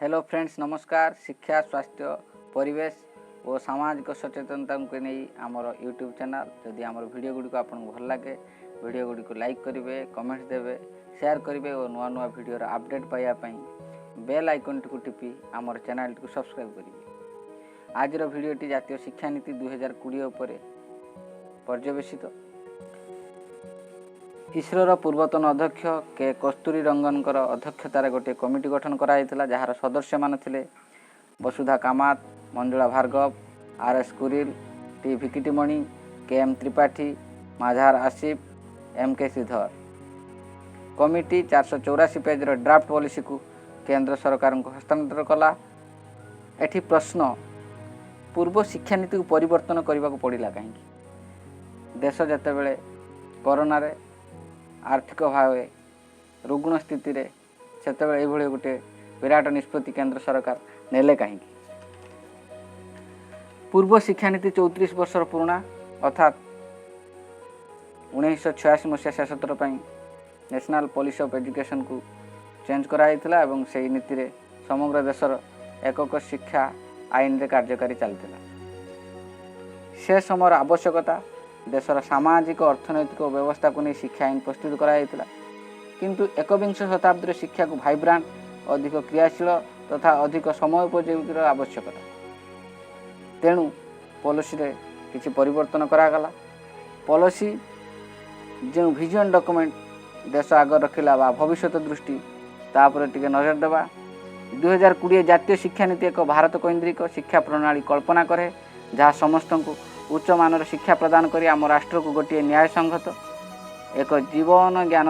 Hello friends, ନମସ୍କାର। ଶିକ୍ଷା, ସ୍ୱାସ୍ଥ୍ୟ, ପରିବେଶ ଓ ସାମାଜିକ ସଚେତନତାକୁ ନେଇ ଆମର ୟୁଟ୍ୟୁବ୍ ଚ୍ୟାନେଲ୍। ଯଦି ଆମର ଭିଡ଼ିଓ ଗୁଡ଼ିକ ଆପଣଙ୍କୁ ଭଲ ଲାଗେ, ଭିଡ଼ିଓ ଗୁଡ଼ିକୁ ଲାଇକ୍ କରିବେ, କମେଣ୍ଟ ଦେବେ, ସେୟାର କରିବେ ଓ ନୂଆ ନୂଆ ଭିଡ଼ିଓର ଅପଡ଼େଟ୍ ପାଇବା ପାଇଁ ବେଲ୍ ଆଇକନ୍ଟିକୁ ଟିପି ଆମର ଚ୍ୟାନେଲ୍ଟିକୁ ସବସ୍କ୍ରାଇବ୍ କରିବେ। ଆଜିର ଭିଡ଼ିଓଟି ଜାତୀୟ ଶିକ୍ଷାନୀତି 2020 ଉପରେ ପର୍ଯ୍ୟବେସିତ। ଇସ୍ରୋର ପୂର୍ବତନ ଅଧ୍ୟକ୍ଷ କେ କସ୍ତୁରୀ ରଙ୍ଗନଙ୍କର ଅଧ୍ୟକ୍ଷତାରେ ଗୋଟିଏ କମିଟି ଗଠନ କରାଯାଇଥିଲା, ଯାହାର ସଦସ୍ୟମାନେ ଥିଲେ Vasudha Kamat, Manjula Bhargava, R S Kuril, T Venkatamani, K M Tripathi, Mazhar Asif, M K Sridhar. Committee 484 ପେଜ୍ର ଡ୍ରାଫ୍ଟ ପଲିସିକୁ କେନ୍ଦ୍ର ସରକାରଙ୍କୁ ହସ୍ତାନ୍ତର କଲା। ଏଠି ପ୍ରଶ୍ନ, ପୂର୍ବ ଶିକ୍ଷାନୀତିକୁ ପରିବର୍ତ୍ତନ କରିବାକୁ ପଡ଼ିଲା କାହିଁକି? ଦେଶ ଯେତେବେଳେ କରୋନାରେ ଆର୍ଥିକ ଭାବେ ରୁଗ୍ଣ ସ୍ଥିତିରେ, ସେତେବେଳେ ଏଇଭଳି ଗୋଟିଏ ବିରାଟ ନିଷ୍ପତ୍ତି କେନ୍ଦ୍ର ସରକାର ନେଲେ କାହିଁକି? ପୂର୍ବ ଶିକ୍ଷାନୀତି 34 ବର୍ଷର ପୁରୁଣା, ଅର୍ଥାତ୍ 1986 ମସିହା ଶେଷ ଥର ପାଇଁ ନ୍ୟାସନାଲ୍ ପଲିସି ଅଫ୍ ଏଜୁକେସନ୍କୁ ଚେଞ୍ଜ କରାଯାଇଥିଲା ଏବଂ ସେହି ନୀତିରେ ସମଗ୍ର ଦେଶର ଏକକ ଶିକ୍ଷା ଆଇନରେ କାର୍ଯ୍ୟକାରୀ ଚାଲିଥିଲା। ସେ ସମୟର ଆବଶ୍ୟକତା, ଦେଶର ସାମାଜିକ ଅର୍ଥନୈତିକ ବ୍ୟବସ୍ଥାକୁ ନେଇ ଶିକ୍ଷା ଆଇନ ପ୍ରସ୍ତୁତ କରାଯାଇଥିଲା। କିନ୍ତୁ ଏକବିଂଶ ଶତାବ୍ଦୀର ଶିକ୍ଷାକୁ ଭାଇବ୍ରାଣ୍ଟ, ଅଧିକ କ୍ରିୟାଶୀଳ ତଥା ଅଧିକ ସମୟ ଉପଯୋଗୀର ଆବଶ୍ୟକତା। ତେଣୁ ପଲିସିରେ କିଛି ପରିବର୍ତ୍ତନ କରାଗଲା। ପଲିସି ଯେଉଁ ଭିଜନ ଡକୁମେଣ୍ଟ ଦେଶ ଆଗରେ ରଖିଲା ବା ଭବିଷ୍ୟତ ଦୃଷ୍ଟି, ତା ଉପରେ ଟିକେ ନଜର ଦେବା। 2020 ଜାତୀୟ ଶିକ୍ଷାନୀତି ଏକ ଭାରତ କୈନ୍ଦ୍ରିକ ଶିକ୍ଷା ପ୍ରଣାଳୀ କଳ୍ପନା କରେ, ଯାହା ସମସ୍ତଙ୍କୁ ଉଚ୍ଚମାନର ଶିକ୍ଷା ପ୍ରଦାନ କରି ଆମ ରାଷ୍ଟ୍ରକୁ ଗୋଟିଏ ନ୍ୟାୟସଙ୍ଗତ ଏକ ଜୀବନ ଜ୍ଞାନ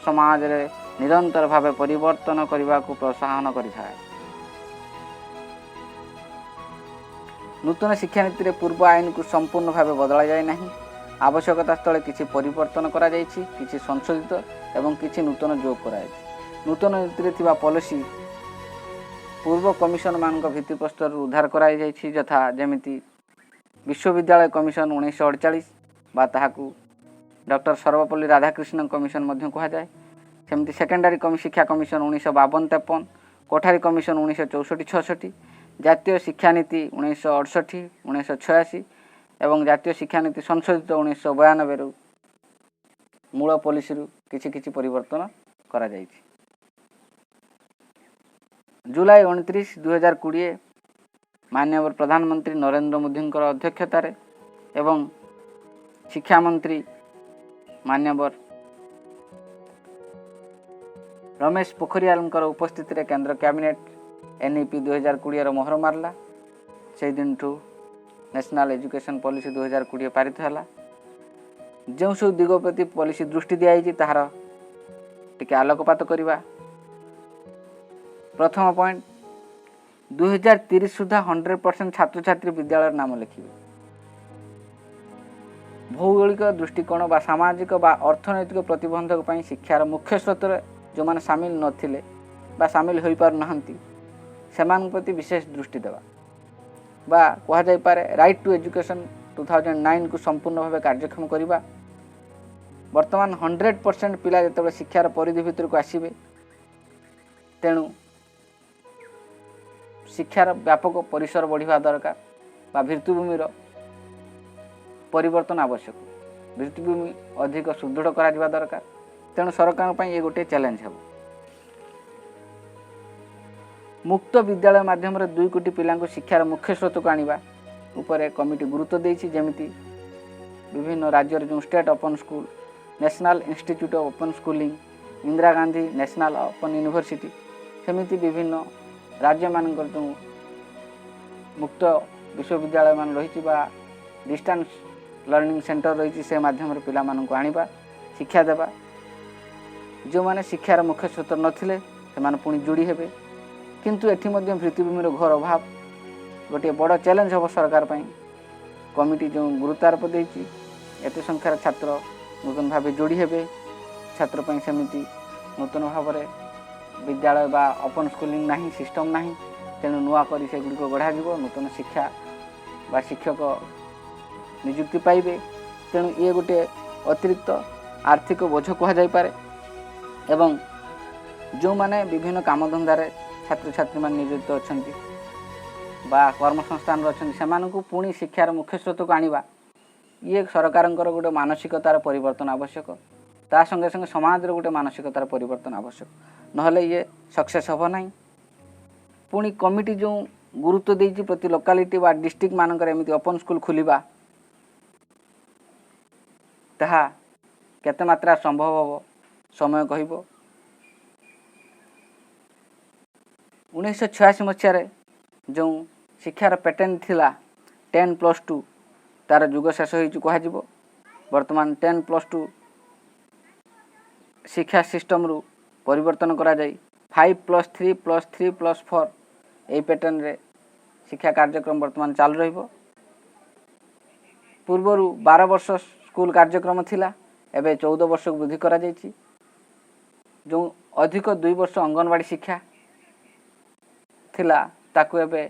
ସମାଜରେ ନିରନ୍ତର ଭାବେ ପରିବର୍ତ୍ତନ କରିବାକୁ ପ୍ରୋତ୍ସାହନ କରିଥାଏ। ନୂତନ ଶିକ୍ଷାନୀତିରେ ପୂର୍ବ ଆଇନକୁ ସମ୍ପୂର୍ଣ୍ଣ ଭାବେ ବଦଳାଯାଇ ନାହିଁ। ଆବଶ୍ୟକତା ସ୍ଥଳେ କିଛି ପରିବର୍ତ୍ତନ କରାଯାଇଛି, କିଛି ସଂଶୋଧିତ ଏବଂ କିଛି ନୂତନ ଯୋଗ କରାଯାଇଛି। ନୂତନ ନୀତିରେ ଥିବା ପଲିସି ପୂର୍ବ କମିଶନମାନଙ୍କ ଭିତ୍ତିପ୍ରସ୍ତରରୁ ଉଦ୍ଧାର କରାଯାଇଛି, ଯଥା ଯେମିତି ବିଶ୍ୱବିଦ୍ୟାଳୟ କମିଶନ 1948 ବା ତାହାକୁ ଡକ୍ଟର ସର୍ବପଲ୍ଲୀ ରାଧାକୃଷ୍ଣନ କମିଶନ ମଧ୍ୟ କୁହାଯାଏ। ସେମିତି ସେକେଣ୍ଡାରୀ ଶିକ୍ଷା କମିଶନ 1952-53, କୋଠାରୀ କମିଶନ 1964-66, ଜାତୀୟ ଶିକ୍ଷାନୀତି 1968, 1986 ଏବଂ ଜାତୀୟ ଶିକ୍ଷାନୀତି ସଂଶୋଧିତ 1992ରୁ ମୂଳ ପଲିସିରୁ କିଛି କିଛି ପରିବର୍ତ୍ତନ କରାଯାଇଛି। ଜୁଲାଇ 29, 2020 ମାନ୍ୟବର ପ୍ରଧାନମନ୍ତ୍ରୀ ନରେନ୍ଦ୍ର ମୋଦିଙ୍କର ଅଧ୍ୟକ୍ଷତାରେ ଏବଂ ଶିକ୍ଷାମନ୍ତ୍ରୀ ମାନ୍ୟବର ରମେଶ ପୋଖରିଆଲଙ୍କର ଉପସ୍ଥିତିରେ କେନ୍ଦ୍ର କ୍ୟାବିନେଟ୍ ଏନ୍ଇପି 2020ର ମୋହର ମାରିଲା। ସେଇଦିନଠୁ ନ୍ୟାସନାଲ୍ ଏଜୁକେସନ୍ ପଲିସି 2020 ପାରିତ ହେଲା। ଯେଉଁ ସବୁ ଦିଗ ପ୍ରତି ପଲିସି ଦୃଷ୍ଟି ଦିଆଯାଇଛି, ତାହାର ଟିକେ ଆଲୋକପାତ କରିବା। ପ୍ରଥମ ପଏଣ୍ଟ, 2030 ସୁଦ୍ଧା 100% ଛାତ୍ରଛାତ୍ରୀ ବିଦ୍ୟାଳୟର ନାମ ଲେଖିବେ। ଭୌଗୋଳିକ ଦୃଷ୍ଟିକୋଣ ବା ସାମାଜିକ ବା ଅର୍ଥନୈତିକ ପ୍ରତିବନ୍ଧକ ପାଇଁ ଶିକ୍ଷାର ମୁଖ୍ୟ ସ୍ରୋତରେ ଯେଉଁମାନେ ସାମିଲ ନଥିଲେ ବା ସାମିଲ ହୋଇପାରୁନାହାନ୍ତି, ସେମାନଙ୍କ ପ୍ରତି ବିଶେଷ ଦୃଷ୍ଟି ଦେବା ବା କୁହାଯାଇପାରେ ରାଇଟ୍ ଟୁ ଏଜୁକେସନ୍ 2009କୁ ସମ୍ପୂର୍ଣ୍ଣ ଭାବେ କାର୍ଯ୍ୟକ୍ଷମ କରିବା। ବର୍ତ୍ତମାନ 100% ପିଲା ଯେତେବେଳେ ଶିକ୍ଷାର ପରିଧି ଭିତରକୁ ଆସିବେ, ତେଣୁ ଶିକ୍ଷାର ବ୍ୟାପକ ପରିସର ବଢ଼ିବା ଦରକାର ବା ଭିତ୍ତିଭୂମିର ପରିବର୍ତ୍ତନ ଆବଶ୍ୟକ। ଭିତ୍ତିଭୂମି ଅଧିକ ସୁଦୃଢ଼ କରାଯିବା ଦରକାର। ତେଣୁ ସରକାରଙ୍କ ପାଇଁ ଏ ଗୋଟିଏ ଚ୍ୟାଲେଞ୍ଜ ହେବ। ମୁକ୍ତ ବିଦ୍ୟାଳୟ ମାଧ୍ୟମରେ 2 କୋଟି ପିଲାଙ୍କୁ ଶିକ୍ଷାର ମୁଖ୍ୟ ସ୍ରୋତକୁ ଆଣିବା ଉପରେ କମିଟି ଗୁରୁତ୍ୱ ଦେଇଛି। ଯେମିତି ବିଭିନ୍ନ ରାଜ୍ୟରେ ଯେଉଁ State Open School, National Institute of Open Schooling, Indira Gandhi National Open University, ସେମିତି ବିଭିନ୍ନ ରାଜ୍ୟମାନଙ୍କର ଯେଉଁ ମୁକ୍ତ ବିଶ୍ୱବିଦ୍ୟାଳୟମାନ ରହିଛି ବା ଡିଷ୍ଟାନ୍ସ ଲର୍ଣ୍ଣିଂ ସେଣ୍ଟର ରହିଛି, ସେ ମାଧ୍ୟମରେ ପିଲାମାନଙ୍କୁ ଆଣିବା, ଶିକ୍ଷା ଦେବା। ଯେଉଁମାନେ ଶିକ୍ଷାର ମୁଖ୍ୟ ସ୍ରୋତ ନଥିଲେ, ସେମାନେ ପୁଣି ଯୋଡ଼ି ହେବେ। କିନ୍ତୁ ଏଠି ମଧ୍ୟ ଭିତ୍ତିଭୂମିର ଘୋର ଅଭାବ ଗୋଟିଏ ବଡ଼ ଚ୍ୟାଲେଞ୍ଜ ହେବ ସରକାର ପାଇଁ। କମିଟି ଯେଉଁ ଗୁରୁତ୍ୱାରୋପ ଦେଇଛି, ଏତେ ସଂଖ୍ୟାର ଛାତ୍ର ନୂତନ ଭାବେ ଯୋଡ଼ି ହେବେ, ଛାତ୍ର ପାଇଁ ସେମିତି ନୂତନ ଭାବରେ ବିଦ୍ୟାଳୟ ବା ଓପନ୍ ସ୍କୁଲିଂ ନାହିଁ, ସିଷ୍ଟମ୍ ନାହିଁ। ତେଣୁ ନୂଆ କରି ସେଗୁଡ଼ିକ ଗଢ଼ାଯିବ, ନୂତନ ଶିକ୍ଷା ବା ଶିକ୍ଷକ ନିଯୁକ୍ତି ପାଇବେ। ତେଣୁ ଇଏ ଗୋଟିଏ ଅତିରିକ୍ତ ଆର୍ଥିକ ବୋଝ କୁହାଯାଇପାରେ ଏବଂ ଯେଉଁମାନେ ବିଭିନ୍ନ କାମଧନ୍ଦାରେ ଛାତ୍ରଛାତ୍ରୀମାନେ ନିୟୋଜିତ ଅଛନ୍ତି ବା କର୍ମସଂସ୍ଥାନରେ ଅଛନ୍ତି, ସେମାନଙ୍କୁ ପୁଣି ଶିକ୍ଷାର ମୁଖ୍ୟ ସ୍ରୋତକୁ ଆଣିବା, ଇଏ ସରକାରଙ୍କର ଗୋଟେ ମାନସିକତାର ପରିବର୍ତ୍ତନ ଆବଶ୍ୟକ। ତା ସଙ୍ଗେ ସଙ୍ଗେ ସମାଜର ଗୋଟେ ମାନସିକତାର ପରିବର୍ତ୍ତନ ଆବଶ୍ୟକ, ନହେଲେ ଇଏ ସକ୍ସେସ୍ ହେବ ନାହିଁ। ପୁଣି କମିଟି ଯେଉଁ ଗୁରୁତ୍ୱ ଦେଇଛି ପ୍ରତି ଲୋକାଲିଟି ବା ଡିଷ୍ଟ୍ରିକ୍ଟ ମାନଙ୍କରେ ଏମିତି ଓପନ୍ ସ୍କୁଲ ଖୋଲିବା, ତାହା କେତେ ମାତ୍ରା ସମ୍ଭବ ହେବ ସମୟ କହିବ। 1986 ମସିହାରେ ଯେଉଁ ଶିକ୍ଷାର ପ୍ୟାଟର୍ନ ଥିଲା 10+2, ତା'ର ଯୁଗ ଶେଷ ହୋଇଛି କୁହାଯିବ। ବର୍ତ୍ତମାନ 10+2 ଶିକ୍ଷା ସିଷ୍ଟମରୁ ପରିବର୍ତ୍ତନ କରାଯାଇ 5+3+3+4 ଏହି ପ୍ୟାଟର୍ନରେ ଶିକ୍ଷା କାର୍ଯ୍ୟକ୍ରମ ବର୍ତ୍ତମାନ ଚାଲୁ ରହିବ। ପୂର୍ବରୁ 12 ବର୍ଷ ସ୍କୁଲ କାର୍ଯ୍ୟକ୍ରମ ଥିଲା, ଏବେ 14 ବର୍ଷକୁ ବୃଦ୍ଧି କରାଯାଇଛି। ଯେଉଁ ଅଧିକ 2 ବର୍ଷ ଅଙ୍ଗନବାଡ଼ି ଶିକ୍ଷା ଥିଲା, ତାକୁ ଏବେ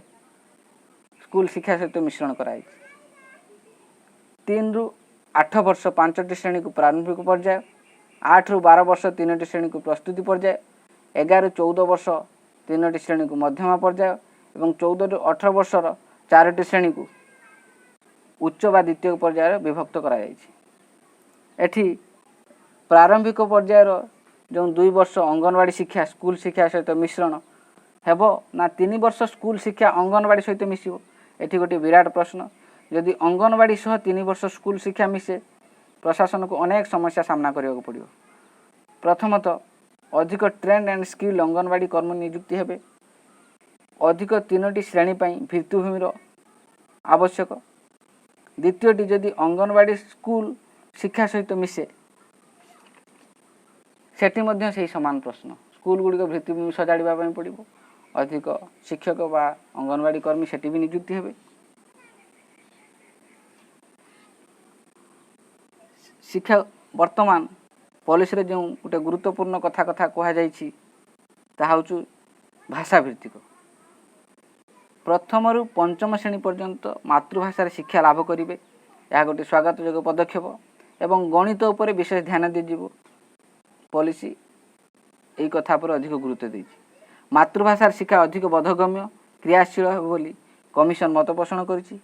ସ୍କୁଲ ଶିକ୍ଷା ସହିତ ମିଶ୍ରଣ କରାଯାଇଛି। 3ରୁ 8 ବର୍ଷ 5ଟି ଶ୍ରେଣୀକୁ ପ୍ରାରମ୍ଭିକ ପର୍ଯ୍ୟାୟ, 8ରୁ 12 ବର୍ଷ 3ଟି ଶ୍ରେଣୀକୁ ପ୍ରସ୍ତୁତି ପର୍ଯ୍ୟାୟ, 11ରୁ 14 ବର୍ଷ 3ଟି ଶ୍ରେଣୀକୁ ମଧ୍ୟମା ପର୍ଯ୍ୟାୟ ଏବଂ 14ରୁ 18 ବର୍ଷର 4ଟି ଶ୍ରେଣୀକୁ ଉଚ୍ଚ ବା ଦ୍ୱିତୀୟ ପର୍ଯ୍ୟାୟରେ ବିଭକ୍ତ କରାଯାଇଛି। ଏଠି ପ୍ରାରମ୍ଭିକ ପର୍ଯ୍ୟାୟର ଯେଉଁ 2 ବର୍ଷ ଅଙ୍ଗନବାଡ଼ି ଶିକ୍ଷା ସ୍କୁଲ ଶିକ୍ଷା ସହିତ ମିଶ୍ରଣ ହେବ ନା 3 ବର୍ଷ ସ୍କୁଲ ଶିକ୍ଷା ଅଙ୍ଗନବାଡ଼ି ସହିତ ମିଶିବ, ଏଠି ଗୋଟିଏ ବିରାଟ ପ୍ରଶ୍ନ। ଯଦି ଅଙ୍ଗନବାଡ଼ି ସହ 3 ବର୍ଷ ସ୍କୁଲ ଶିକ୍ଷା ମିଶେ, ପ୍ରଶାସନକୁ ଅନେକ ସମସ୍ୟା ସାମ୍ନା କରିବାକୁ ପଡ଼ିବ। ପ୍ରଥମତଃ ଅଧିକ ଟ୍ରେଣ୍ଡ ଆଣ୍ଡ ସ୍କିଲ୍ ଅଙ୍ଗନବାଡ଼ି କର୍ମୀ ନିଯୁକ୍ତି ହେବେ, ଅଧିକ 3ଟି ଶ୍ରେଣୀ ପାଇଁ ଭିତ୍ତିଭୂମିର ଆବଶ୍ୟକ। ଦ୍ୱିତୀୟଟି, ଯଦି ଅଙ୍ଗନବାଡ଼ି ସ୍କୁଲ ଶିକ୍ଷା ସହିତ ମିଶେ, ସେଠି ମଧ୍ୟ ସେହି ସମାନ ପ୍ରଶ୍ନ। ସ୍କୁଲ ଗୁଡ଼ିକ ଭିତ୍ତିଭୂମି ସଜାଡ଼ିବା ପାଇଁ ପଡ଼ିବ, ଅଧିକ ଶିକ୍ଷକ ବା ଅଙ୍ଗନବାଡ଼ି କର୍ମୀ ସେଠି ବି ନିଯୁକ୍ତି ହେବେ। ଶିକ୍ଷା ବର୍ତ୍ତମାନ ପଲିସିରେ ଯେଉଁ ଗୋଟେ ଗୁରୁତ୍ୱପୂର୍ଣ୍ଣ କଥା କୁହାଯାଇଛି, ତାହା ହେଉଛି ଭାଷା ଭିତ୍ତିକ। ପ୍ରଥମରୁ ପଞ୍ଚମ ଶ୍ରେଣୀ ପର୍ଯ୍ୟନ୍ତ ମାତୃଭାଷାରେ ଶିକ୍ଷା ଲାଭ କରିବେ, ଏହା ଗୋଟିଏ ସ୍ୱାଗତଯୋଗ୍ୟ ପଦକ୍ଷେପ ଏବଂ ଗଣିତ ଉପରେ ବିଶେଷ ଧ୍ୟାନ ଦିଆଯିବ। ପଲିସି ଏହି କଥା ଉପରେ ଅଧିକ ଗୁରୁତ୍ୱ ଦେଇଛି। ମାତୃଭାଷାର ଶିକ୍ଷା ଅଧିକ ବୋଧଗମ୍ୟ, କ୍ରିୟାଶୀଳ ହେବ ବୋଲି କମିଶନ ମତ ପୋଷଣ କରିଛି।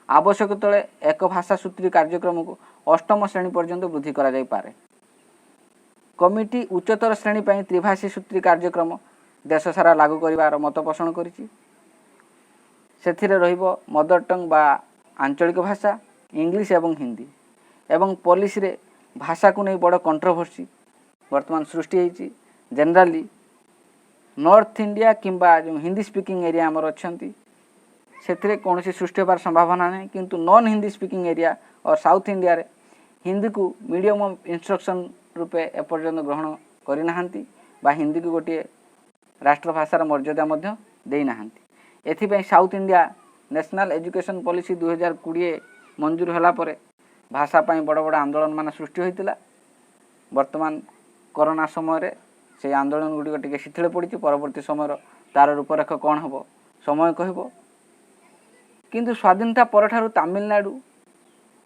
ଆବଶ୍ୟକ ତଳେ ଏକ ଭାଷା ସୂତ୍ରୀ କାର୍ଯ୍ୟକ୍ରମକୁ ଅଷ୍ଟମ ଶ୍ରେଣୀ ପର୍ଯ୍ୟନ୍ତ ବୃଦ୍ଧି କରାଯାଇପାରେ। କମିଟି ଉଚ୍ଚତର ଶ୍ରେଣୀ ପାଇଁ ତ୍ରିଭାଷୀ ସୂତ୍ରୀ କାର୍ଯ୍ୟକ୍ରମ ଦେଶ ସାରା ଲାଗୁ କରିବାର ମତ ପୋଷଣ କରିଛି। ସେଥିରେ ରହିବ ମଦର ଟଙ୍ଗ ବା ଆଞ୍ଚଳିକ ଭାଷା, ଇଂଲିଶ ଏବଂ ହିନ୍ଦୀ। ଏବଂ ପଲିସିରେ ଭାଷାକୁ ନେଇ ବଡ଼ କଣ୍ଟ୍ରୋଭର୍ସି ବର୍ତ୍ତମାନ ସୃଷ୍ଟି ହେଇଛି। ଜେନେରାଲି ନର୍ଥ ଇଣ୍ଡିଆ କିମ୍ବା ଯେଉଁ ହିନ୍ଦୀ ସ୍ପିକିଂ ଏରିଆ ଆମର ଅଛନ୍ତି, ସେଥିରେ କୌଣସି ସୃଷ୍ଟି ହେବାର ସମ୍ଭାବନା ନାହିଁ, କିନ୍ତୁ ନନ୍ ହିନ୍ଦୀ ସ୍ପିକିଂ ଏରିଆ ଓ ସାଉଥ୍ ଇଣ୍ଡିଆରେ ହିନ୍ଦୀକୁ ମିଡ଼ିୟମ୍ ଅଫ୍ ଇନଷ୍ଟ୍ରକ୍ସନ୍ ରୂପେ ଏପର୍ଯ୍ୟନ୍ତ ଗ୍ରହଣ କରିନାହାନ୍ତି ବା ହିନ୍ଦୀକୁ ଗୋଟିଏ ରାଷ୍ଟ୍ରଭାଷାର ମର୍ଯ୍ୟାଦା ମଧ୍ୟ ଦେଇନାହାନ୍ତି। ଏଥିପାଇଁ South India National Education Policy 2020 ମଞ୍ଜୁର ହେଲା ପରେ ଭାଷା ପାଇଁ ବଡ଼ ବଡ଼ ଆନ୍ଦୋଳନମାନ ସୃଷ୍ଟି ହୋଇଥିଲା। ବର୍ତ୍ତମାନ କରୋନା ସମୟରେ ସେଇ ଆନ୍ଦୋଳନ ଗୁଡ଼ିକ ଟିକେ ଶିଥିଳ ପଡ଼ିଛି। ପରବର୍ତ୍ତୀ ସମୟର ତା'ର ରୂପରେଖ କ'ଣ ହେବ ସମୟ କହିବ। କିନ୍ତୁ ସ୍ୱାଧୀନତା ପରଠାରୁ ତାମିଲନାଡ଼ୁ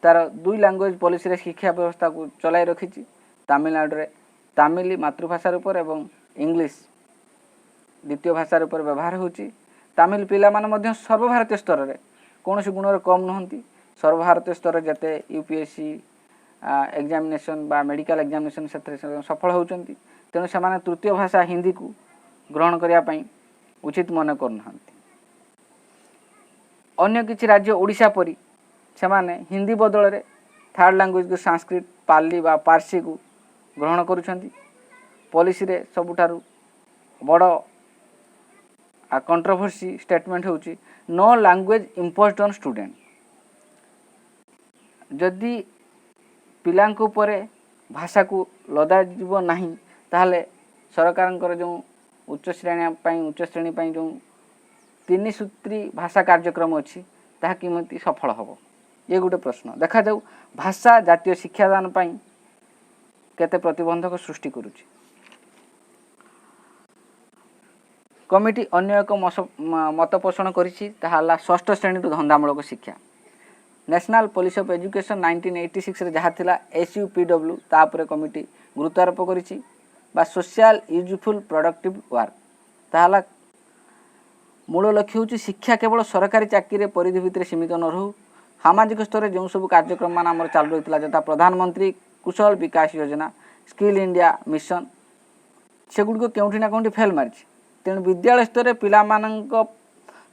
ତା'ର 2 ଲାଙ୍ଗୁଏଜ୍ ପଲିସିରେ ଶିକ୍ଷା ବ୍ୟବସ୍ଥାକୁ ଚଲାଇ ରଖିଛି। ତାମିଲନାଡ଼ୁରେ ତାମିଲ ମାତୃଭାଷା ରୂପରେ ଏବଂ ଇଂଲିଶ ଦ୍ୱିତୀୟ ଭାଷା ରୂପରେ ବ୍ୟବହାର ହେଉଛି। ତାମିଲ ପିଲାମାନେ ମଧ୍ୟ ସର୍ବଭାରତୀୟ ସ୍ତରରେ କୌଣସି ଗୁଣରେ କମ୍ ନୁହନ୍ତି। ସର୍ବଭାରତୀୟ ସ୍ତରରେ ଯେତେ UPSC examination ବା ମେଡ଼ିକାଲ ଏକ୍ଜାମିନେସନ୍, ସେଥିରେ ସଫଳ ହେଉଛନ୍ତି। ତେଣୁ ସେମାନେ ତୃତୀୟ ଭାଷା ହିନ୍ଦୀକୁ ଗ୍ରହଣ କରିବା ପାଇଁ ଉଚିତ ମନେ କରୁନାହାନ୍ତି। ଅନ୍ୟ କିଛି ରାଜ୍ୟ ଓଡ଼ିଶା ପରି ସେମାନେ ହିନ୍ଦୀ ବଦଳରେ ଥାର୍ଡ଼ ଲାଙ୍ଗୁଏଜକୁ ସାଂସ୍କ୍ରିଟ, ପାଲି ବା ପାର୍ସିକୁ ଗ୍ରହଣ କରୁଛନ୍ତି। ପଲିସିରେ ସବୁଠାରୁ ବଡ଼ କଣ୍ଟ୍ରୋଭର୍ସି ଷ୍ଟେଟମେଣ୍ଟ ହେଉଛି no language imposed on student। ଯଦି ପିଲାଙ୍କ ଉପରେ ଭାଷାକୁ ଲଦାଯିବ ନାହିଁ, ତାହେଲେ ସରକାରଙ୍କର ଯେଉଁ ଉଚ୍ଚ ଶ୍ରେଣୀ ପାଇଁ ଯେଉଁ 3 ସୂତ୍ରୀ ଭାଷା କାର୍ଯ୍ୟକ୍ରମ ଅଛି, ତାହା କେମିତି ସଫଳ ହେବ, ଇଏ ଗୋଟେ ପ୍ରଶ୍ନ। ଦେଖାଯାଉ ଭାଷା ଜାତୀୟ ଶିକ୍ଷାଦାନ ପାଇଁ କେତେ ପ୍ରତିବନ୍ଧକ ସୃଷ୍ଟି କରୁଛି। କମିଟି ଅନ୍ୟ ଏକ ମତ ପୋଷଣ କରିଛି, ତାହା ହେଲା ଷଷ୍ଠ ଶ୍ରେଣୀରୁ ଧନ୍ଦାମୂଳକ ଶିକ୍ଷା। ନ୍ୟାସନାଲ୍ ପଲିସି ଅଫ୍ ଏଜୁକେସନ୍ 1986ରେ ଯାହା ଥିଲା SUPW, ତା ଉପରେ କମିଟି ଗୁରୁତ୍ୱ ଆରୋପ କରିଛି ବା ସୋସିଆଲ ୟୁଜଫୁଲ୍ ପ୍ରଡକ୍ଟିଭ୍ ୱାର୍କ, ତାହା ହେଲା ମୂଳ ଲକ୍ଷ୍ୟ ହେଉଛି ଶିକ୍ଷା କେବଳ ସରକାରୀ ଚାକିରିରେ ପରିଧି ଭିତରେ ସୀମିତ ନ ରହୁ। ସାମାଜିକ ସ୍ତରରେ ଯେଉଁ ସବୁ କାର୍ଯ୍ୟକ୍ରମ ମାନ ଆମର ଚାଲୁ ରହିଥିଲା, ଯଥା ପ୍ରଧାନମନ୍ତ୍ରୀ କୁଶଳ ବିକାଶ ଯୋଜନା, ସ୍କିଲ୍ ଇଣ୍ଡିଆ ମିଶନ, ସେଗୁଡ଼ିକ କେଉଁଠି ନା କେଉଁଠି ଫେଲ୍ ମାରିଛି। ତେଣୁ ବିଦ୍ୟାଳୟ ସ୍ତରରେ ପିଲାମାନଙ୍କ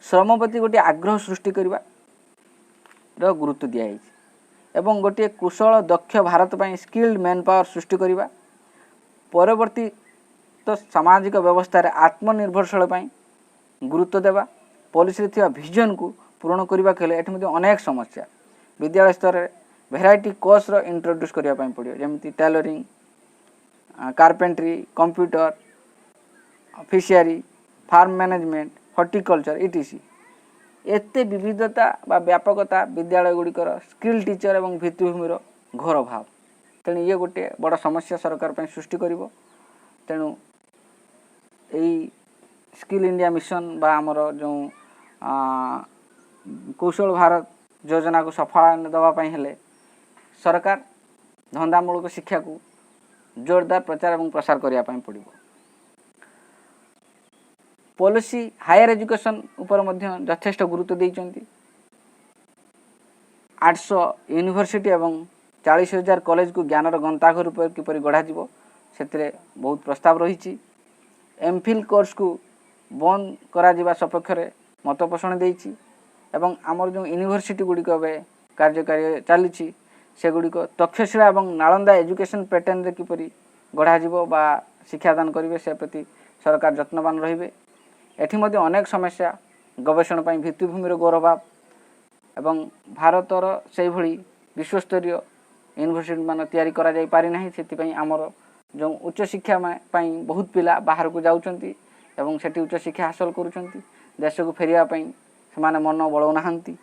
ଶ୍ରମ ପ୍ରତି ଗୋଟିଏ ଆଗ୍ରହ ସୃଷ୍ଟି କରିବାର ଗୁରୁତ୍ୱ ଦିଆଯାଇଛି ଏବଂ ଗୋଟିଏ କୁଶଳ ଦକ୍ଷ ଭାରତ ପାଇଁ ସ୍କିଲ୍ଡ ମ୍ୟାନ୍ ପାୱାର ସୃଷ୍ଟି କରିବା, ପରବର୍ତ୍ତୀ ତ ସାମାଜିକ ବ୍ୟବସ୍ଥାରେ ଆତ୍ମନିର୍ଭରଶୀଳ ପାଇଁ ଗୁରୁତ୍ୱ ଦେବା। ପଲିସିରେ ଥିବା ଭିଜନକୁ ପୂରଣ କରିବାକୁ ହେଲେ ଏଠି ମଧ୍ୟ ଅନେକ ସମସ୍ୟା। ବିଦ୍ୟାଳୟ ସ୍ତରରେ ଭେରାଇଟି କୋର୍ସର ଇଣ୍ଟ୍ରୋଡ୍ୟୁସ୍ କରିବା ପାଇଁ ପଡ଼ିବ, ଯେମିତି tailoring, carpentry, computer, fishery, farm management, horticulture, etc. ଏତେ ବିବିଧତା ବା ବ୍ୟାପକତା ବିଦ୍ୟାଳୟ ଗୁଡ଼ିକର ସ୍କିଲ୍ ଟିଚର ଏବଂ ଭିତ୍ତିଭୂମିର ଘୋର ଅଭାବ। ତେଣୁ ଇଏ ଗୋଟିଏ ବଡ଼ ସମସ୍ୟା ସରକାର ପାଇଁ ସୃଷ୍ଟି କରିବ। ତେଣୁ ଏଇ ସ୍କିଲ୍ ଇଣ୍ଡିଆ ମିଶନ ବା ଆମର ଯେଉଁ କୌଶଳ ଭାରତ ଯୋଜନାକୁ ସଫଳ ଦେବା ପାଇଁ ହେଲେ ସରକାର ଧନ୍ଦାମୂଳକ ଶିକ୍ଷାକୁ ଜୋରଦାର ପ୍ରଚାର ଏବଂ ପ୍ରସାର କରିବା ପାଇଁ ପଡ଼ିବ। ପଲିସି ହାୟର ଏଜୁକେସନ୍ ଉପରେ ମଧ୍ୟ ଯଥେଷ୍ଟ ଗୁରୁତ୍ୱ ଦେଇଛନ୍ତି। 800 ୟୁନିଭର୍ସିଟି ଏବଂ 40,000 କଲେଜକୁ ଜ୍ଞାନର ଗନ୍ତାଘର ରୂପରେ କିପରି ଗଢ଼ାଯିବ, ସେଥିରେ ବହୁତ ପ୍ରସ୍ତାବ ରହିଛି। ଏମ୍ଫିଲ୍ କୋର୍ସକୁ ବନ୍ଦ କରାଯିବା ସପକ୍ଷରେ ମତ ପୋଷଣ ଦେଇଛି ଏବଂ ଆମର ଯେଉଁ ୟୁନିଭର୍ସିଟି ଗୁଡ଼ିକ ଏବେ କାର୍ଯ୍ୟକାରୀ ଚାଲିଛି, ସେଗୁଡ଼ିକ ତକ୍ଷଶିଳା ଏବଂ ନାଳନ୍ଦା ଏଜୁକେସନ୍ ପ୍ୟାଟର୍ନରେ କିପରି ଗଢ଼ାଯିବ ବା ଶିକ୍ଷାଦାନ କରିବେ, ସେ ପ୍ରତି ସରକାର ଯତ୍ନବାନ ରହିବେ। ଏଠି ମଧ୍ୟ ଅନେକ ସମସ୍ୟା, ଗବେଷଣା ପାଇଁ ଭିତ୍ତିଭୂମିର ଘୋର ଅଭାବ ଏବଂ ଭାରତର ସେଇଭଳି ବିଶ୍ୱସ୍ତରୀୟ ୟୁନିଭର୍ସିଟି ମାନ ତିଆରି କରାଯାଇ ପାରିନାହିଁ। ସେଥିପାଇଁ ଆମର ଯେଉଁ ଉଚ୍ଚଶିକ୍ଷା ପାଇଁ ବହୁତ ପିଲା ବାହାରକୁ ଯାଉଛନ୍ତି ଏବଂ ସେଠି ଉଚ୍ଚଶିକ୍ଷା ହାସଲ କରୁଛନ୍ତି। ଦେଶକୁ ଫେରିବା ପାଇଁ ସେମାନେ ମନ ବଳାଉନାହାନ୍ତି।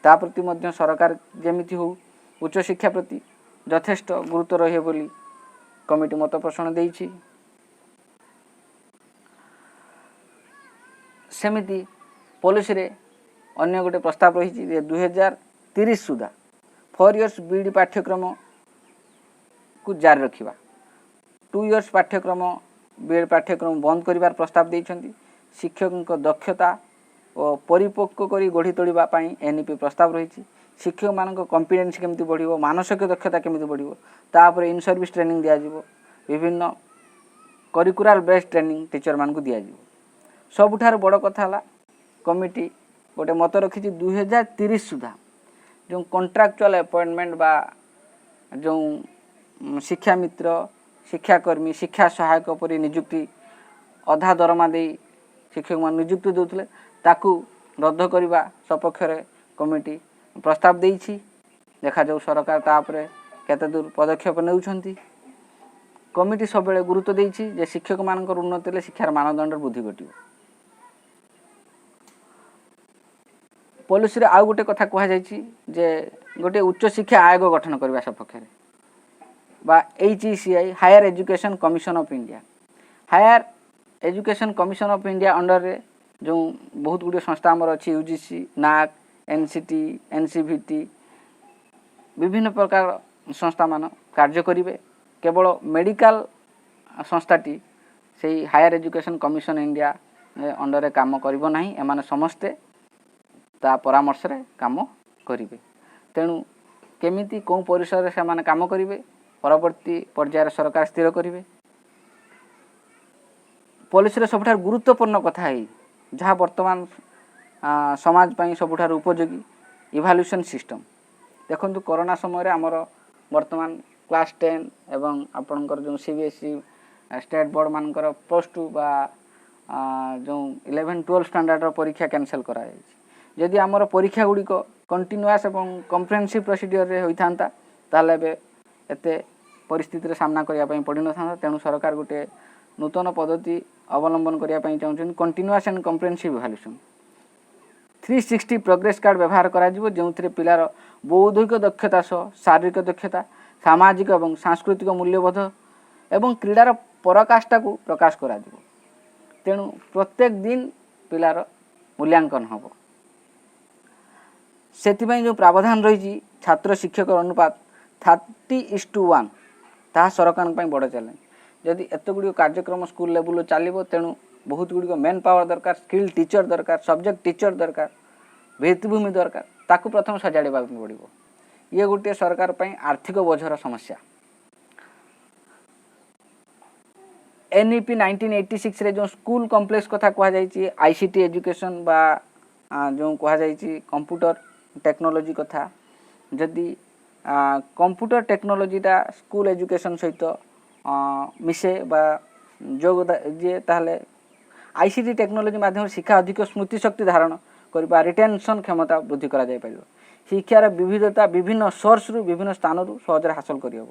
ତା ପ୍ରତି ମଧ୍ୟ ସରକାର ଯେମିତି ହଉ ଉଚ୍ଚଶିକ୍ଷା ପ୍ରତି ଯଥେଷ୍ଟ ଗୁରୁତ୍ୱ ରହିବ ବୋଲି କମିଟି ମତ ପୋଷଣ ଦେଇଛି। ସେମିତି ପଲିସିରେ ଅନ୍ୟ ଗୋଟେ ପ୍ରସ୍ତାବ ରହିଛି ଯେ 2030 ସୁଦ୍ଧା 4 ଇୟର୍ସ ବି.ଏଡ଼. ପାଠ୍ୟକ୍ରମକୁ ଜାରି ରଖିବା, 2 ଇୟର୍ସ ପାଠ୍ୟକ୍ରମ ବି.ଏଡ଼. ପାଠ୍ୟକ୍ରମ ବନ୍ଦ କରିବାର ପ୍ରସ୍ତାବ ଦେଇଛନ୍ତି। ଶିକ୍ଷକଙ୍କ ଦକ୍ଷତା ଓ ପରିପକ୍ୱ କରି ଗଢ଼ି ତୋଳିବା ପାଇଁ ଏନ୍.ଇ.ପି. ପ୍ରସ୍ତାବ ରହିଛି। ଶିକ୍ଷକମାନଙ୍କ କମ୍ପିଟେନ୍ସ କେମିତି ବଢ଼ିବ, ମାନସିକ ଦକ୍ଷତା କେମିତି ବଢ଼ିବ, ତାପରେ ଇନ୍ ସର୍ଭିସ୍ ଟ୍ରେନିଂ ଦିଆଯିବ। ବିଭିନ୍ନ କରିକୁଲାର ବେସ୍ଡ ଟ୍ରେନିଂ ଟିଚରମାନଙ୍କୁ ଦିଆଯିବ। ସବୁଠାରୁ ବଡ଼ କଥା ହେଲା, କମିଟି ଗୋଟେ ମତ ରଖିଛି, 2030 ସୁଦ୍ଧା ଯେଉଁ କଣ୍ଟ୍ରାକ୍ଚୁଆଲ ଆପଏଣ୍ଟମେଣ୍ଟ ବା ଯେଉଁ ଶିକ୍ଷାମିତ୍ର, ଶିକ୍ଷାକର୍ମୀ, ଶିକ୍ଷା ସହାୟକ ପରି ନିଯୁକ୍ତି, ଅଧା ଦରମା ଦେଇ ଶିକ୍ଷକମାନେ ନିଯୁକ୍ତି ଦେଉଥିଲେ, ତାକୁ ରଦ୍ଦ କରିବା ସପକ୍ଷରେ କମିଟି ପ୍ରସ୍ତାବ ଦେଇଛି। ଦେଖାଯାଉ ସରକାର ତା ଉପରେ କେତେ ଦୂର ପଦକ୍ଷେପ ନେଉଛନ୍ତି। କମିଟି ସବୁବେଳେ ଗୁରୁତ୍ୱ ଦେଇଛି ଯେ ଶିକ୍ଷକମାନଙ୍କର ଉନ୍ନତି ହେଲେ ଶିକ୍ଷାର ମାନଦଣ୍ଡର ବୃଦ୍ଧି ଘଟିବ। ପଲିସିରେ ଆଉ ଗୋଟେ କଥା କୁହାଯାଇଛି ଯେ ଗୋଟିଏ ଉଚ୍ଚଶିକ୍ଷା ଆୟୋଗ ଗଠନ କରିବା ସପକ୍ଷରେ ବା HECI, Higher Education Commission of India। Higher Education Commission of India ଅଣ୍ଡରରେ ଯେଉଁ ବହୁତ ଗୁଡ଼ିଏ ସଂସ୍ଥା ଆମର ଅଛି, UGC, ନାକ୍, NCT, NCVT, ବିଭିନ୍ନ ପ୍ରକାର ସଂସ୍ଥାମାନ କାର୍ଯ୍ୟ କରିବେ। କେବଳ ମେଡ଼ିକାଲ ସଂସ୍ଥାଟି ସେଇ ହାୟର ଏଜୁକେସନ୍ କମିଶନ ଇଣ୍ଡିଆ ଅଣ୍ଡରରେ କାମ କରିବ ନାହିଁ। ଏମାନେ ସମସ୍ତେ ତା ପରାମର୍ଶରେ କାମ କରିବେ। ତେଣୁ କେମିତି କେଉଁ ପରିସରରେ ସେମାନେ କାମ କରିବେ, ପରବର୍ତ୍ତୀ ପର୍ଯ୍ୟାୟରେ ସରକାର ସ୍ଥିର କରିବେ। ପଲିସିର ସବୁଠାରୁ ଗୁରୁତ୍ୱପୂର୍ଣ୍ଣ କଥା ହେଇ ଯାହା ବର୍ତ୍ତମାନ ସମାଜ ପାଇଁ ସବୁଠାରୁ ଉପଯୋଗୀ, ଇଭାଲ୍ୟୁସନ୍ ସିଷ୍ଟମ୍। ଦେଖନ୍ତୁ, କରୋନା ସମୟରେ ଆମର ବର୍ତ୍ତମାନ କ୍ଲାସ୍ 10 ଏବଂ ଆପଣଙ୍କର ଯେଉଁ CBSE, state board ମାନଙ୍କର ପ୍ଲସ୍ 2 ବା ଯେଉଁ 11, 12 ଷ୍ଟାଣ୍ଡାର୍ଡ଼ର ପରୀକ୍ଷା କ୍ୟାନସେଲ୍ କରାଯାଇଛି। ଯଦି ଆମର ପରୀକ୍ଷା ଗୁଡ଼ିକ କଣ୍ଟିନ୍ୟୁଆସ୍ ଏବଂ କମ୍ପ୍ରେହେନ୍ସିଭ୍ ପ୍ରୋସିଡ଼ିଓରରେ ହୋଇଥାନ୍ତା, ତାହେଲେ ଏବେ ଏତେ ପରିସ୍ଥିତିର ସାମ୍ନା କରିବା ପାଇଁ ପଡ଼ିନଥାନ୍ତା। ତେଣୁ ସରକାର ଗୋଟିଏ ନୂତନ ପଦ୍ଧତି ଅବଲମ୍ବନ କରିବା ପାଇଁ ଚାହୁଁଛନ୍ତି, continuous and comprehensive evaluation। 360 progress card ବ୍ୟବହାର କରାଯିବ, ଯେଉଁଥିରେ ପିଲାର ବୌଦ୍ଧିକ ଦକ୍ଷତା ସହ ଶାରୀରିକ ଦକ୍ଷତା, ସାମାଜିକ ଏବଂ ସାଂସ୍କୃତିକ ମୂଲ୍ୟବୋଧ ଏବଂ କ୍ରୀଡ଼ାର ପରାକାଷ୍ଠାକୁ ପ୍ରକାଶ କରାଯିବ। ତେଣୁ ପ୍ରତ୍ୟେକ ଦିନ ପିଲାର ମୂଲ୍ୟାଙ୍କନ ହେବ। ସେଥିପାଇଁ ଯେଉଁ ପ୍ରାବଧାନ ରହିଛି, ଛାତ୍ର ଶିକ୍ଷକ ଅନୁପାତ 30:1, ତାହା ସରକାରଙ୍କ ପାଇଁ ବଡ଼ ଚ୍ୟାଲେଞ୍ଜ। ଯଦି ଏତେ ଗୁଡ଼ିଏ କାର୍ଯ୍ୟକ୍ରମ ସ୍କୁଲ ଲେବୁଲରେ ଚାଲିବ, ତେଣୁ ବହୁତ ଗୁଡ଼ିକ ମେନ୍ ପାୱାର ଦରକାର, ସ୍କିଲ୍ ଟିଚର୍ ଦରକାର, ସବଜେକ୍ଟ ଟିଚର୍ ଦରକାର, ଭିତ୍ତିଭୂମି ଦରକାର, ତାକୁ ପ୍ରଥମେ ସଜାଡ଼ିବାକୁ ପଡ଼ିବ। ଇଏ ଗୋଟିଏ ସରକାର ପାଇଁ ଆର୍ଥିକ ବୋଝର ସମସ୍ୟା। NEP 1986ରେ ଯେଉଁ ସ୍କୁଲ କମ୍ପ୍ଲେକ୍ସ କଥା କୁହାଯାଇଛି, ICT education ବା ଯେଉଁ କୁହାଯାଇଛି କମ୍ପ୍ୟୁଟର ଟେକ୍ନୋଲୋଜି କଥା, ଯଦି କମ୍ପ୍ୟୁଟର ଟେକ୍ନୋଲୋଜିଟା ସ୍କୁଲ ଏଜୁକେସନ୍ ସହିତ ମିଶେ ବା ଯୋଗ ଦିଏ, ତାହେଲେ ICT technology ମାଧ୍ୟମରେ ଶିକ୍ଷା ଅଧିକ ସ୍ମୃତିଶକ୍ତି ଧାରଣ କରିବା, ରିଟେନସନ୍ କ୍ଷମତା ବୃଦ୍ଧି କରାଯାଇପାରିବ। ଶିକ୍ଷାର ବିବିଧତା ବିଭିନ୍ନ ସୋର୍ସରୁ, ବିଭିନ୍ନ ସ୍ଥାନରୁ ସହଜରେ ହାସଲ କରିହେବ।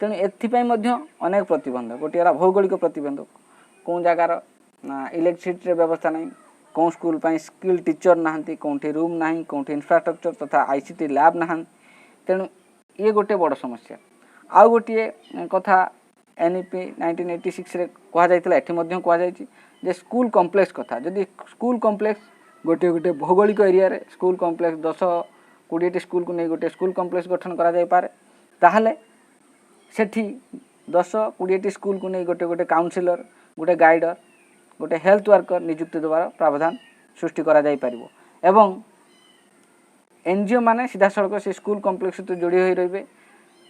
ତେଣୁ ଏଥିପାଇଁ ମଧ୍ୟ ଅନେକ ପ୍ରତିବନ୍ଧକ। ଗୋଟିଏ ହେଲା ଭୌଗୋଳିକ ପ୍ରତିବନ୍ଧକ। କେଉଁ ଜାଗାର ଇଲେକ୍ଟ୍ରିସିଟିର ବ୍ୟବସ୍ଥା ନାହିଁ, କେଉଁ ସ୍କୁଲ ପାଇଁ ସ୍କିଲ୍ ଟିଚର୍ ନାହାନ୍ତି, କେଉଁଠି ରୁମ୍ ନାହିଁ, କେଉଁଠି ଇନଫ୍ରାଷ୍ଟ୍ରକ୍ଚର ତଥା ICT lab ନାହାନ୍ତି। ତେଣୁ ଇଏ ଗୋଟିଏ ବଡ଼ ସମସ୍ୟା। ଆଉ ଗୋଟିଏ କଥା NEP 1986ରେ କୁହାଯାଇଥିଲା, ଏଠି ମଧ୍ୟ କୁହାଯାଇଛି ଯେ ସ୍କୁଲ କମ୍ପ୍ଲେକ୍ସ କଥା। ଯଦି ସ୍କୁଲ କମ୍ପ୍ଲେକ୍ସ ଗୋଟିଏ ଗୋଟିଏ ଭୌଗୋଳିକ ଏରିଆରେ ସ୍କୁଲ କମ୍ପ୍ଲେକ୍ସ, 10-20ଟି ସ୍କୁଲକୁ ନେଇ ଗୋଟିଏ ସ୍କୁଲ କମ୍ପ୍ଲେକ୍ସ ଗଠନ କରାଯାଇପାରେ, ତାହେଲେ ସେଠି 10-20ଟି ସ୍କୁଲକୁ ନେଇ ଗୋଟେ ଗୋଟେ କାଉନସିଲର, ଗୋଟେ ଗାଇଡ଼ର, ଗୋଟେ ହେଲ୍ଥ ୱାର୍କର ନିଯୁକ୍ତି ଦେବାର ପ୍ରାବଧାନ ସୃଷ୍ଟି କରାଯାଇପାରିବ ଏବଂ NGO ମାନେ ସିଧାସଳଖ ସେ ସ୍କୁଲ କମ୍ପ୍ଲେକ୍ସ ସହିତ ଯୋଡ଼ି ହୋଇ ରହିବେ।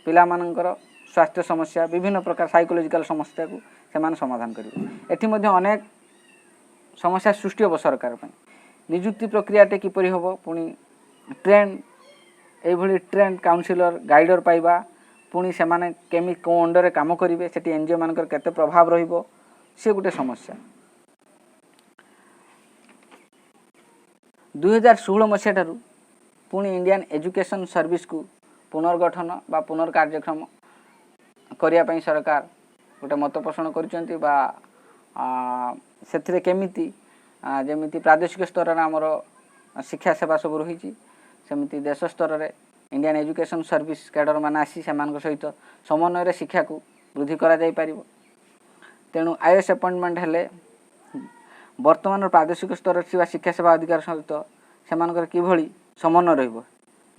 ପିଲାମାନଙ୍କର ସ୍ୱାସ୍ଥ୍ୟ ସମସ୍ୟା, ବିଭିନ୍ନ ପ୍ରକାର ସାଇକୋଲୋଜିକାଲ ସମସ୍ୟାକୁ ସେମାନେ ସମାଧାନ କରିବେ। ଏଠି ମଧ୍ୟ ଅନେକ ସମସ୍ୟା ସୃଷ୍ଟି ହେବ ସରକାର ପାଇଁ। ନିଯୁକ୍ତି ପ୍ରକ୍ରିୟାଟି କିପରି ହେବ, ପୁଣି ଟ୍ରେଣ୍ଡ, ଏଇଭଳି ଟ୍ରେଣ୍ଡ କାଉନସିଲର, ଗାଇଡ଼ର ପାଇବା, ପୁଣି ସେମାନେ କେମିତି କେଉଁ ଅଣ୍ଡରରେ କାମ କରିବେ, ସେଠି NGO ମାନଙ୍କର କେତେ ପ୍ରଭାବ ରହିବ, ସେ ଗୋଟେ ସମସ୍ୟା। 2016 ମସିହାଠାରୁ ପୁଣି ଇଣ୍ଡିଆନ୍ ଏଜୁକେସନ୍ ସର୍ଭିସକୁ ପୁନର୍ଗଠନ ବା ପୁନର୍କାର୍ଯ୍ୟକ୍ଷମ କରିବା ପାଇଁ ସରକାର ଗୋଟେ ମତ ପୋଷଣ କରିଛନ୍ତି ବା ସେଥିରେ କେମିତି ଯେମିତି ପ୍ରାଦେଶିକ ସ୍ତରରେ ଆମର ଶିକ୍ଷା ସେବା ସବୁ ରହିଛି, ସେମିତି ଦେଶ ସ୍ତରରେ ଇଣ୍ଡିଆନ୍ ଏଜୁକେସନ୍ ସର୍ଭିସ କ୍ୟାଡ଼ର ମାନେ ଆସି ସେମାନଙ୍କ ସହିତ ସମନ୍ୱୟରେ ଶିକ୍ଷାକୁ ବୃଦ୍ଧି କରାଯାଇପାରିବ। ତେଣୁ IAS appointment ହେଲେ ବର୍ତ୍ତମାନର ପ୍ରାଦେଶିକ ସ୍ତରରେ ଥିବା ଶିକ୍ଷା ସେବା ଅଧିକାର ସହିତ ସେମାନଙ୍କର କିଭଳି ସମନ୍ୱୟ ରହିବ,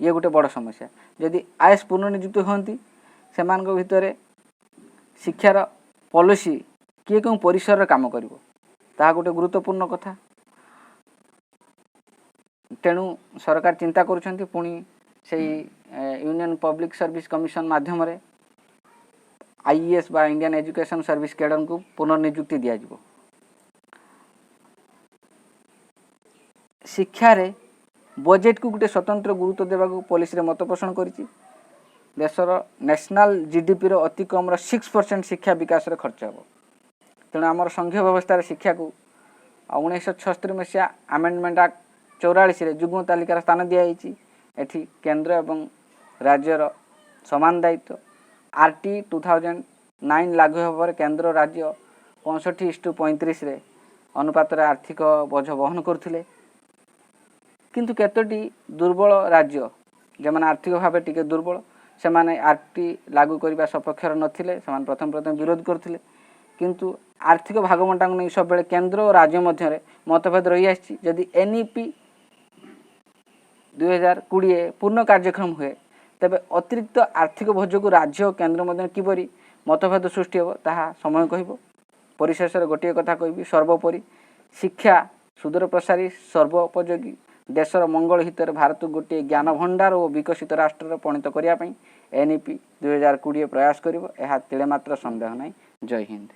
ଇଏ ଗୋଟେ ବଡ଼ ସମସ୍ୟା। ଯଦି IAS ପୁନର୍ନିଯୁକ୍ତି ହୁଅନ୍ତି, ସେମାନଙ୍କ ଭିତରେ ଶିକ୍ଷାର ପଲିସି କିଏ କେଉଁ ପରିସରରେ କାମ କରିବ, ତାହା ଗୋଟେ ଗୁରୁତ୍ୱପୂର୍ଣ୍ଣ କଥା। ତେଣୁ ସରକାର ଚିନ୍ତା କରୁଛନ୍ତି, ପୁଣି ସେଇ ୟୁନିୟନ୍ ପବ୍ଲିକ୍ ସର୍ଭିସ୍ କମିଶନ ମାଧ୍ୟମରେ IES ବା ଇଣ୍ଡିଆନ୍ ଏଜୁକେସନ୍ ସର୍ଭିସ୍ କ୍ୟାଡ଼ରଙ୍କୁ ପୁନର୍ନିଯୁକ୍ତି ଦିଆଯିବ। ଶିକ୍ଷାରେ ବଜେଟକୁ ଗୋଟେ ସ୍ୱତନ୍ତ୍ର ଗୁରୁତ୍ୱ ଦେବାକୁ ପଲିସିରେ ମତ ପୋଷଣ କରିଛି। ଦେଶର ନ୍ୟାସନାଲ୍ ଜିଡିପିର ଅତି କମ୍ର 6% ଶିକ୍ଷା ବିକାଶରେ ଖର୍ଚ୍ଚ ହେବ। ତେଣୁ ଆମର ସଂଘୀୟ ବ୍ୟବସ୍ଥାରେ ଶିକ୍ଷାକୁ 1976 ମସିହା ଆମେଣ୍ଡମେଣ୍ଟ ଆକ୍ଟ 44ରେ ଯୁଗ୍ମ ତାଲିକାର ସ୍ଥାନ ଦିଆଯାଇଛି। ଏଠି କେନ୍ଦ୍ର ଏବଂ ରାଜ୍ୟର ସମାନ ଦାୟିତ୍ୱ। RT 2009 ଲାଗୁ ହେବା ପରେ କେନ୍ଦ୍ର ରାଜ୍ୟ 65:35ରେ ଅନୁପାତରେ ଆର୍ଥିକ ବୋଝ ବହନ କରୁଥିଲେ। କିନ୍ତୁ କେତୋଟି ଦୁର୍ବଳ ରାଜ୍ୟ, ଯେଉଁମାନେ ଆର୍ଥିକ ଭାବେ ଟିକେ ଦୁର୍ବଳ, ସେମାନେ RT ଲାଗୁ କରିବା ସପକ୍ଷରେ ନଥିଲେ। ସେମାନେ ପ୍ରଥମେ ପ୍ରଥମେ ବିରୋଧ କରୁଥିଲେ। କିନ୍ତୁ ଆର୍ଥିକ ଭାଗବଣ୍ଟାକୁ ନେଇ ସବୁବେଳେ କେନ୍ଦ୍ର ଓ ରାଜ୍ୟ ମଧ୍ୟରେ ମତଭେଦ ରହିଆସିଛି। ଯଦି NEP 2020 ପୂର୍ଣ୍ଣ କାର୍ଯ୍ୟକ୍ଷମ ହୁଏ, ତେବେ ଅତିରିକ୍ତ ଆର୍ଥିକ ବୋଝକୁ ରାଜ୍ୟ ଓ କେନ୍ଦ୍ର ମଧ୍ୟରେ କିପରି ମତଭେଦ ସୃଷ୍ଟି ହେବ, ତାହା ସମୟ କହିବ। ପରିଶେଷରେ ଗୋଟିଏ କଥା କହିବି, ସର୍ବୋପରି ଶିକ୍ଷା ସୁଦୂର ପ୍ରସାରୀ, ସର୍ବୋପଯୋଗୀ, ଦେଶର ମଙ୍ଗଳ ହିତରେ ଭାରତକୁ ଗୋଟିଏ ଜ୍ଞାନ ଭଣ୍ଡାର ଓ ବିକଶିତ ରାଷ୍ଟ୍ରରେ ପରିଣତ କରିବା ପାଇଁ NEP 2020 ପ୍ରୟାସ କରିବ, ଏହା ତିଳେ ମାତ୍ର ସନ୍ଦେହ ନାହିଁ। ଜୟ ହିନ୍ଦ।